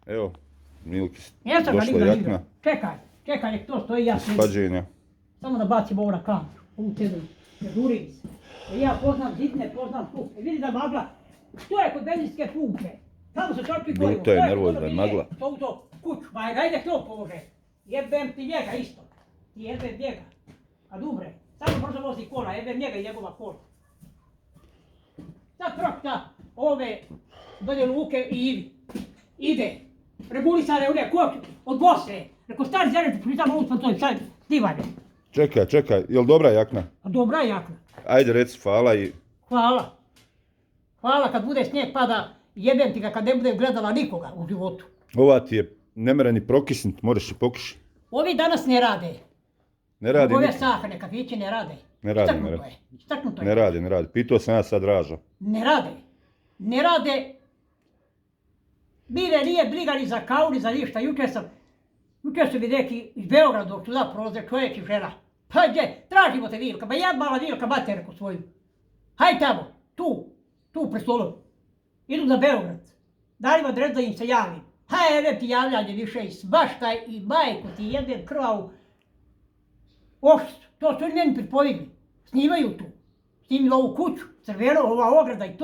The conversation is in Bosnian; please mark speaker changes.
Speaker 1: Evo, Milki,
Speaker 2: Jesam ga
Speaker 1: došla
Speaker 2: nigdje
Speaker 1: jakna.
Speaker 2: vidio. Čekaj, nek to stoji, ja sjedim.
Speaker 1: Spađenja.
Speaker 2: Samo da bacim ovo na kameru, ovu cedu, ne durim se. Jer ja poznam zidne, poznam pumpe. Vidi da magla, to je kod benzinske pumpe. Tamo se točki gorivo.
Speaker 1: Ljuta je, nervozna je magla.
Speaker 2: To u to kuću, ma ajde to polože. Jebem ti njega isto. Ti jebem njega. Kad umre, samo brzo vozi kola, jebem njega i njegova kola. Sad prošta ove dolje Luke i Ivi. Ide. Regulisane one koče od Bosne. Reko stari zemlje, pitamo uspod to sad divanje.
Speaker 1: Čekaj, jel dobra jakna?
Speaker 2: A dobra je jakna.
Speaker 1: Ajde reci hvala i...
Speaker 2: Hvala. Hvala kad bude snijeg pada, jebem ti ga kad ne bude gledala nikoga u životu.
Speaker 1: Ova ti je ne mere ni prokisnit, moraš i pokiši.
Speaker 2: Ovi danas ne rade.
Speaker 1: Ne radi
Speaker 2: Ove
Speaker 1: niko.
Speaker 2: sahane kafiće ne rade.
Speaker 1: Ne rade,
Speaker 2: Istaknuto je. Istaknuto je.
Speaker 1: Ne radi. Pitao sam ja sad Raža.
Speaker 2: Ne rade. Ne rade. Mire nije briga ni za kavu, ni za ništa. Jučer su mi neki iz Beograda dok tuda prolaze čovjek i žena. Pa gdje, tražimo te Vilka, ba ja mala Vilka materku svoju. Haj tamo, tu pred stolom. Idu za Beograd. Dali mi adres da im se javim. Haj, ne ti javljanje više i svaštaj i majku ti jedem krvavu. To su oni meni pripovigli. Snimaju tu. Snimili ovu kuću, crveno, ova ograda i to.